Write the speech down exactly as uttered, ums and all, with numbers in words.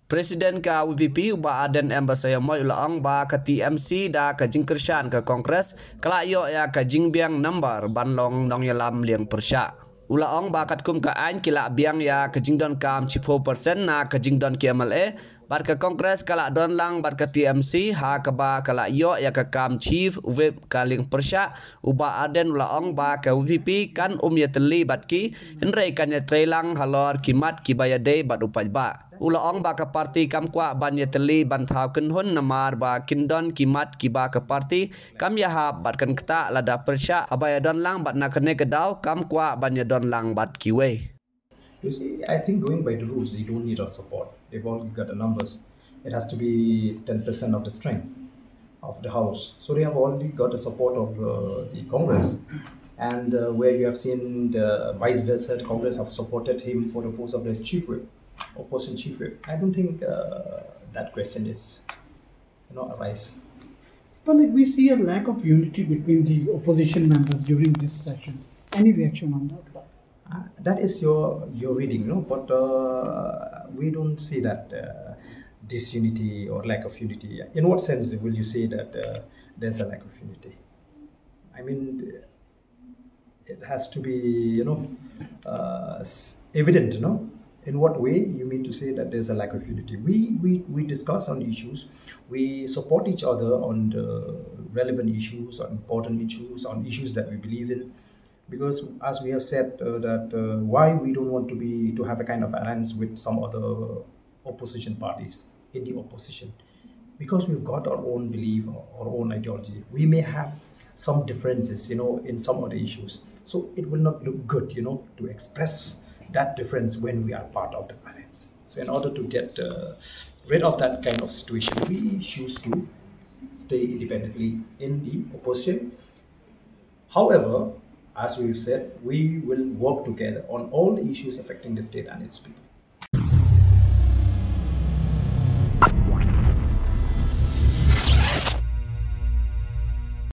President ka VPP u Bah Ardent M Basaiawmoit u la ong ba ka TMC da ka jingkyrshan ka Congress ka la ïoh ïa ka jingbiang number ban long nongïalam liang pyrshah. U la ong ba katkum ka aiñ ki la biang ïa ka jingdonkam shiphew percent na ka jingdon ki MLA, bad ka Congress ka la don lang bad ka TMC ha kaba ka la ïoh ïa ka kam Chief Whip ka liang pyrshah. U Bah Ardent u la ong ba ka VPP kan ym ïatylli bad ki, hynrei kan ïatreilang halor ki mat kiba ïadei bad u paidbah. U la ong ba ka parti kam kwah ban ïatylli ban thaw kynhun namar ba kin don ki mat kiba ka parti kam ïahap bad kan ktah lada pyrshah, haba ïadon lang bad na kane ka daw kam kwah ban ïadon lang bad kiwei. You see, I think going by the rules, they don't need our support. They've already got the numbers. It has to be ten percent of the strength of the House. So they have already got the support of uh, the Congress. And uh, where you have seen the vice versa, the Congress have supported him for the post of the chief whip, opposition chief whip. I don't think uh, that question is, you know, arise. Well, like, we see a lack of unity between the opposition members during this session. Any reaction on that? Uh, that is your your reading, no? But uh, we don't see that uh, disunity or lack of unity. In what sense will you say that uh, there's a lack of unity? I mean, it has to be, you know, uh, s- evident, no? In what way you mean to say that there's a lack of unity? We we we discuss on issues. We support each other on the relevant issues, on important issues, on issues that we believe in. Because as we have said, uh, that uh, why we don't want to be to have a kind of alliance with some other opposition parties in the opposition, because we've got our own belief, our own ideology. We may have some differences, you know, in some other issues. So it will not look good, you know, to express that difference when we are part of the alliance. So in order to get uh, rid of that kind of situation, we choose to stay independently in the opposition. However, as we've said, we will work together on all the issues affecting the state and its people.